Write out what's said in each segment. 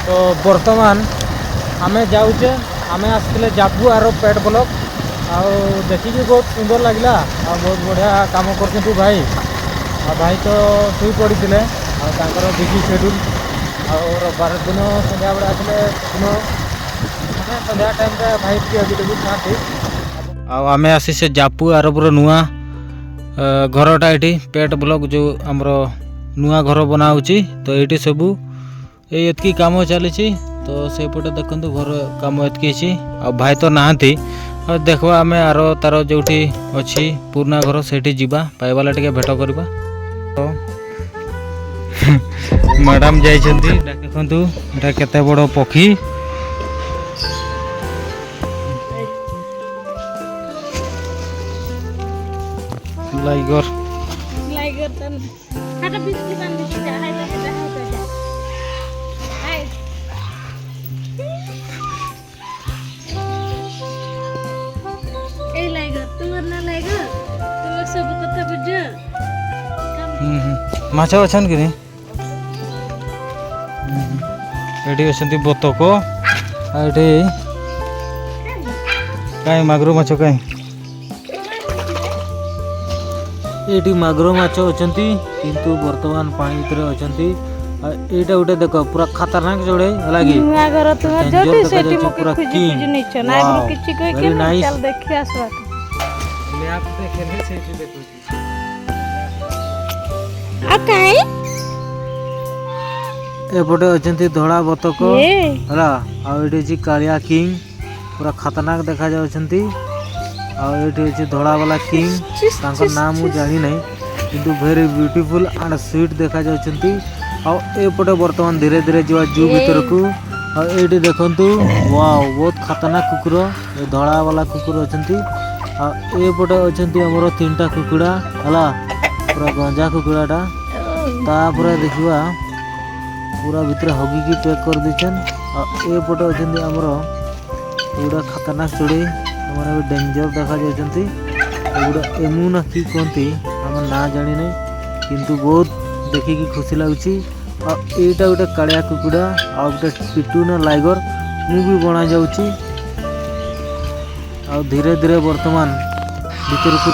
ତ ବର୍ତ୍ତମାନ ଆମେ ଯାଉଛେ। ଆମେ ଆସିଥିଲେ ଜାପୁଆର ପେଟ୍ ବ୍ଲକ୍, ଆଉ ଦେଖିକି ବହୁତ ସୁନ୍ଦର ଲାଗିଲା ଆଉ ବହୁତ ବଢ଼ିଆ କାମ କରୁଛନ୍ତି ଭାଇ। ଆଉ ଭାଇ ତ ଶୋଇ ପଡ଼ିଥିଲେ ଆଉ ତାଙ୍କର ବିଜି ସେଡ୍ୟୁଲ୍। ଆଉ ରବିବାର ଦିନ ସନ୍ଧ୍ୟାବେଳେ ଆସିଲେ ସେଦିନ ମାନେ ସନ୍ଧ୍ୟା ଟାଇମ୍ରେ ଭାଇ ଟିକେ ଆଭେଲେବୁଲ୍ ଥାନ୍ତି। ଆଉ ଆମେ ଆସି ସେ ଜାପୁ ଆରବର ନୂଆ ଘରଟା ଏଠି ପେଟ୍ ବ୍ଲକ୍ ଯେଉଁ ଆମର ନୂଆ ଘର ବନା ହେଉଛି, ତ ଏଇଠି ସବୁ ଏଇ ଏତିକି କାମ ଚାଲିଛି। ତ ସେଇପଟେ ଦେଖନ୍ତୁ ଘର କାମ ଏତିକି ହେଇଛି ଆଉ ଭାଇ ତ ନାହାନ୍ତି। ଆଉ ଦେଖିବା ଆମେ ଆର ତାର ଯେଉଁଠି ଅଛି ପୁରୁଣା ଘର ସେଇଠି ଯିବା, ପାଇବାଲା ଟିକେ ଭେଟ କରିବା। ତ ମ୍ୟାଡ଼ାମ୍ ଯାଇଛନ୍ତି। ଦେଖନ୍ତୁ ଏଇଟା କେତେ ବଡ଼ ପକ୍ଷୀ। ଲାଇଗର। ଲାଇଗର ତ হাটা বিস্কুট আন দিছি, যা হাইটা হাইটা হাইটা যা হাই। এই লাইগর, তোমার না লাইগর, তোমার সব কথা বুঝো। ହୁଁ ହୁଁ ମାଛ ଅଛନ୍ କି ନି? ଏଠି ଅଛନ୍ତି ବତକ। ଆଉ ଏଠି କାଇଁ ମାଗୁର ମାଛ କାଇଁ? ଏଇଠି ମାଗୁର ମାଛ ଅଛନ୍ତି, କିନ୍ତୁ ବର୍ତ୍ତମାନ ପାଣି ଭିତରେ ଅଛନ୍ତି। ଆଉ ଏଇଟା ଗୋଟେ ଦେଖ ପୁରା ଖତରନାକ ଚଢ଼େଇ ହେଲା କି। ନୂଆ ଘର ତୁମର Danger ଯୋଉଠି ସେଠି ଦେଖାଯାଉଛି ମୋତେ ପୁରା ଖୋଜି king। ଖୋଜି ନେଇଛ ନା ଆଗରୁ Wow, କିଛି କହିକି very ନା nice। ଚାଲ ଦେଖି ଆସିବା। ମ୍ୟାପ୍ ଦେଖିଲେ ସେଇଠି ଦେଖୁଛି। ଆଉ କାଇଁ ଏପଟେ ଅଛନ୍ତି ଧଳା ବତକ ଏ ହେଲା, ଆଉ ଏଇଠି ଅଛି କାଳିଆ କିଙ୍ଗ, ପୁରା ଖତରନାକ ଦେଖାଯାଉଛନ୍ତି। ଆଉ ଏଇଠି ଅଛି ଧଳା ବାଲା କିଙ୍ଗ, ତାଙ୍କ ନାଁ ମୁଁ ଜାଣିନାହିଁ, କିନ୍ତୁ ଭେରି ବ୍ୟୁଟିଫୁଲ୍ ଆଣ୍ଡ ସୁଇଟ୍ ଦେଖାଯାଉଛନ୍ତି। ଆଉ ଏପଟେ ବର୍ତ୍ତମାନ ଧୀରେ ଧୀରେ ଯିବା ଜୁ ଭିତରକୁ। ଆଉ ଏଇଠି ଦେଖନ୍ତୁ, ୱାଓ, ବହୁତ ଖତରନାକ କୁକୁର, ଏ ଧଳା ବାଲା କୁକୁର ଅଛନ୍ତି। ଆଉ ଏପଟେ ଅଛନ୍ତି ଆମର ତିନିଟା କୁକୁଡ଼ା ହେଲା, ପୁରା ଗଞ୍ଜା କୁକୁଡ଼ାଟା। ତାପରେ ଦେଖିବା ପୁରା ଭିତରେ ହଗିକି ପ୍ୟାକ୍ କରିଦେଇଛନ୍। ଆଉ ଏପଟେ ଅଛନ୍ତି ଆମର ଏଗୁଡ଼ା ଖତରନାକ ଚଢ଼େଇ, ଏମାନେ ବି ଡେଞ୍ଜର ଦେଖାଯାଉଛନ୍ତି। ଏଗୁଡ଼ା ଏମୁ ନା କି କୁହନ୍ତି, ଆମ ନାଁ ଜାଣିନାହିଁ, କିନ୍ତୁ ବହୁତ ଦେଖିକି ଖୁସି ଲାଗୁଛି। ଆଉ ଏଇଟା ଗୋଟେ କାଳିଆ କୁକୁଡ଼ା, ଆଉ ଗୋଟେ ପିଟୁ ନା ଲାଇଗର, ମୁଁ ବି ବଣା ଯାଉଛି। ଆଉ ଧୀରେ ଧୀରେ ବର୍ତ୍ତମାନ ଭିତରକୁ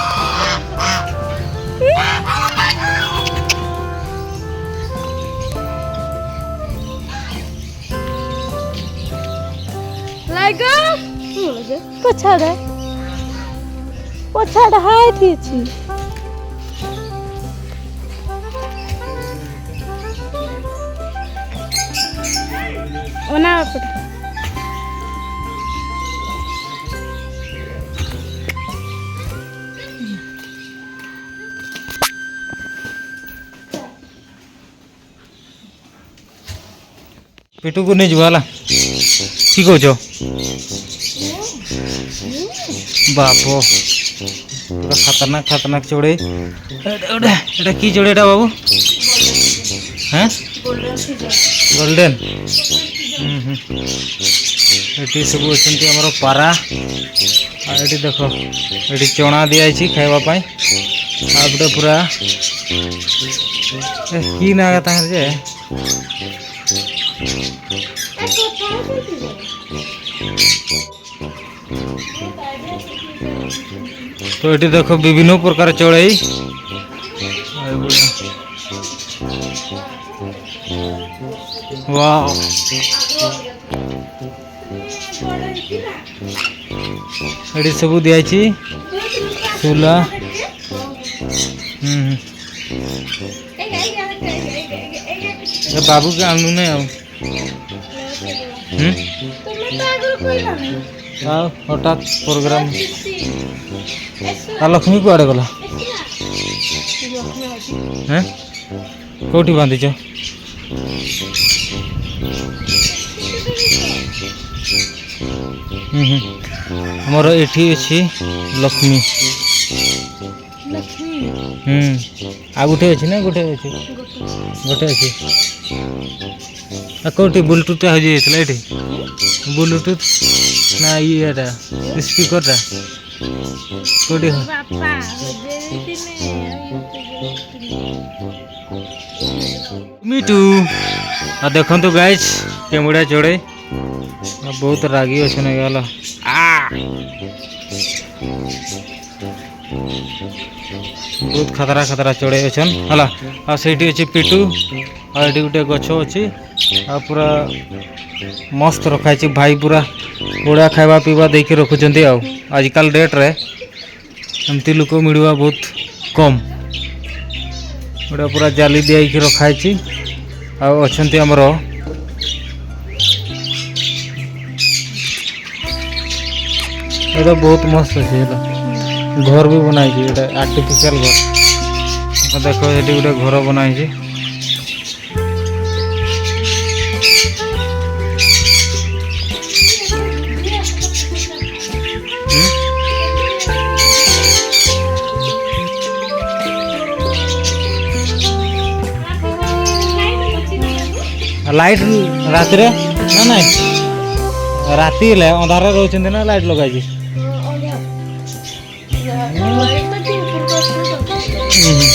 ଲାଇଗର ପଛାଡେ ପଛାଡେ ହାଇଠି ଅଛି। ଓନା ଏପଟେ। ପିଟୁକୁ ନେଇଯିବ ହେଲା କି କହୁଛ? ବାପ, ପୁରା ଖତରନାକ ଖତରନାକ ଚଢ଼େଇ। ଏଇଟା ଗୋଟେ, ଏଇଟା କି ଚଢ଼େଇଟା ବାବୁ? হ্যাঁ, ଗୋଲ୍ଡେନ୍। ହୁଁ ହୁଁ ଏଠି ସବୁ ଅଛନ୍ତି ଆମର ପାରା। ଆଉ ଏଠି ଦେଖ, ଏଠି ଚଣା ଦିଆହେଇଛି ଖାଇବା ପାଇଁ। ଆଉ ଗୋଟେ ପୁରା ଏ କି ନା ତାଙ୍କର ଯେ। ତ ଏଠି ଦେଖ ବିଭିନ୍ନ ପ୍ରକାର ଚଢ଼େଇ। ୱାଓ, ଏଠି ସବୁ ଦିଆହେଇଛି ଚୁଲା। ହୁଁ ହୁଁ ଏ ବାବୁকে ଆଣୁନି ଆଉ। ହୁଁ ତୁମେ ତ ଆଗରୁ କହିଲନି। ଆଉ ହଠାତ୍ ପ୍ରୋଗ୍ରାମ। ଆଉ ଲକ୍ଷ୍ମୀ କୁଆଡ଼େ ଗଲା? ହେଁ, କୋଉଠି ବାନ୍ଧିଛ? ହୁଁ ହୁଁ ଆମର ଏଠି ଅଛି ଲକ୍ଷ୍ମୀ। ଲକ୍ଷ୍ମୀ। ହୁଁ ଆଉ ଗୋଟେ ଅଛି ନା ଗୋଟେ ଅଛି? ଗୋଟେ ଅଛି। ଆଉ କୋଉଠି ବ୍ଲୁଟୁଥଟା ହଜି ଯାଇଥିଲା ଏଠି? ବ୍ଲୁଟୁଥ ନା ଇଏଟା ସ୍ପିକରଟା କୋଉଠି? ବାପା ହଜେଇ ଦେଇଥିଲେ। ମିଟୁ। ଆଉ ଦେଖନ୍ତୁ ଗାଇସ୍, କେମୁଡ଼ିଆ ଚଢ଼େଇ ଆଉ ବହୁତ ରାଗି ଅଛନ୍ତି ହେଲା। ଆ ବହୁତ ଖତରା ଖତରା ଚଢ଼େଇ ଅଛନ୍ ହେଲା। ଆଉ ସେଇଠି ଅଛି ପିଟୁ, ଆଉ ଏଠି ଗୋଟେ ଗଛ ଅଛି, ଆଉ ପୁରା ମସ୍ତ ରଖା ହେଇଛି। ଭାଇ ପୁରା ବଢ଼ିଆ ଖାଇବା ପିଇବା ଦେଇକି ରଖୁଛନ୍ତି। ଆଉ ଆଜିକାଲି ଡେଟ୍ରେ ଏମିତି ଲୋକ ମିଳିବା ବହୁତ କମ୍। ଗୋଟେ ପୁରା ଜାଲି ଦିଆହେଇକି ରଖା ହେଇଛି। ଆଉ ଅଛନ୍ତି ଆମର ଏଇଟା ବହୁତ ମସ୍ତ ଅଛି ହେଲା। ଘର ବି ବନା ହେଇଛି, ଏଇଟା ଆର୍ଟିଫିସିଆଲ ଘର। ଆଉ ଦେଖ, ଏଠି ଗୋଟେ ଘର ବନା ହେଇଛି। ହୁଁ? ଲାଇଟ୍ ରାତିରେ ନା ନାଇଁ, ରାତି ହେଲେ ଅନ୍ଧାରରେ ରହୁଛନ୍ତି ନା ଲାଇଟ୍ ଲଗାଇଛି? ହୁଁ ହୁଁ।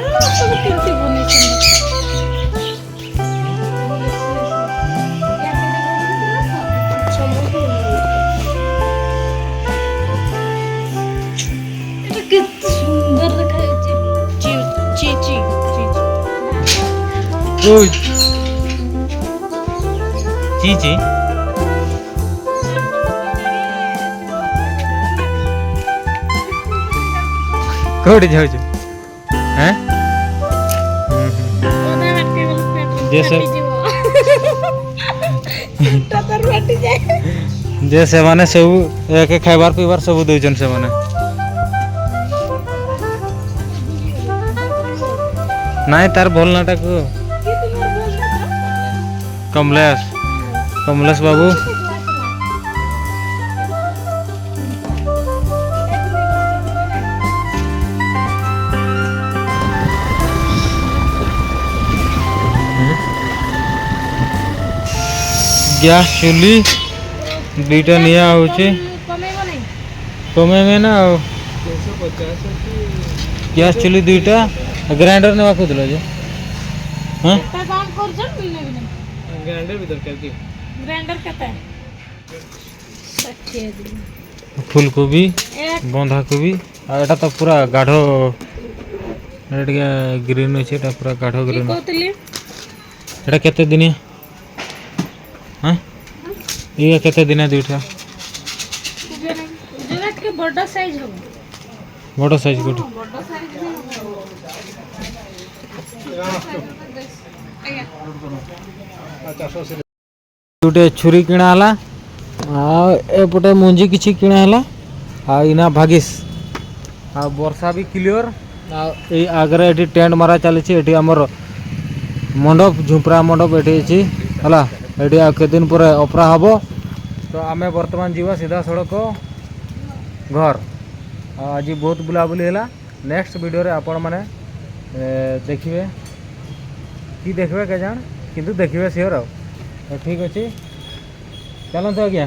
ଘର ସବୁ କେମିତି ବନେଇଛନ୍ତି? এটা କେତେ ସୁନ୍ଦର ଦେଖାଯାଉଛି। ଚି ଚି ଚି ଚି। ওই ଚି ଚି। କୋଉଠି ଯାଉଛୁ ହେଁ? ହୁଁ ହୁଁ। ଅଧା ବାଟକେ ଗଲେ ପେଟ ଯେ ସେ ଫାଟିଯିବ, ପେଟ ତୋର ଫାଟିଯାଏ। ଯେ ସେମାନେ ସବୁ ଏକ ଖାଇବାର ପିଇବାର ସବୁ ଦଉଛନ୍ ସେମାନେ। ନାଇଁ, ତାର ଭଲ ନାଁଟା କୁହ। କି ତୁମର ଭଲ ନା? କମଲେଶ, କମଲେଶ ବାବୁ। ଗ୍ୟାସ୍ ଚୁଲି ଦୁଇଟା ନିଆ ହଉଛି। କମେଇବ ନାହିଁ? କମେଇବେ ନା। ଆଉ ଗ୍ୟାସ୍ ଚୁଲି ଦୁଇଟା, ଗ୍ରାଇଣ୍ଡର ନେବା କହୁଥିଲ ଯେ, ହଁ। କେତେ ଦାମ କରୁଛନ୍, ମୁଇଁ ନେବି ନାହିଁ। ଗ୍ରାଇଣ୍ଡର ବି ଦରକାର କି? ଗ୍ରାଇଣ୍ଡର କେତେ? 60 ଦିନ। ଫୁଲକୋବି, ଏକ। ବନ୍ଧାକୋବି। ଆଉ ଏଇଟା ତ ପୁରା ଗାଢ଼, ଏଇଟା ଟିକେ ଗ୍ରୀନ୍ ଅଛି, ଏଇଟା ପୁରା ଗାଢ଼ କି ଗ୍ରୀନ୍। କହୁଥିଲି। ଏଇଟା କେତେ ଦିନିଆ? ହଁ, ଇଏ କେତେ ଦିନିଆ ଦୁଇଟା? ଯୋଉଟା ଟିକେ ବଡ ସାଇଜ ହବ। ବଡ଼ ସାଇଜ୍ ଗୋଟେ। ବଡ ସାଇଜ ବି ହବ ଆଜ୍ଞା। ଗୋଟେ ଛୁରୀ କିଣା ହେଲା, ଆଉ ଏପଟେ ମଞ୍ଜି କିଛି କିଣା ହେଲା, ଆଉ ଇନା ଭାଗିସ। ଆଉ ବର୍ଷା ବି କ୍ଲିଅର। ଆଉ ଏଇ ଆଗରେ ଏଠି ଟେଣ୍ଟ ମରା ଚାଲିଛି। ଏଠି ଆମର ମଣ୍ଡପ, ଝୁମ୍ପରା ମଣ୍ଡପ ଏଠି ଅଛି ହେଲା। ଏଠି ଆଉ କେତେ ଦିନ ପରେ ଅପରା ହବ। ତ ଆମେ ବର୍ତ୍ତମାନ ଯିବା ସିଧାସଳଖ ଘର। ଆଉ ଆଜି ବହୁତ ବୁଲାବୁଲି ହେଲା। ନେକ୍ସଟ ଭିଡ଼ିଓରେ ଆପଣମାନେ ଦେଖିବେ କି ଦେଖିବେ କେଜାଣ, କିନ୍ତୁ ଦେଖିବେ ସିଓର। ଆଉ ତ ଠିକ୍ ଅଛି, ଚାଲନ୍ତୁ ଆଜ୍ଞା।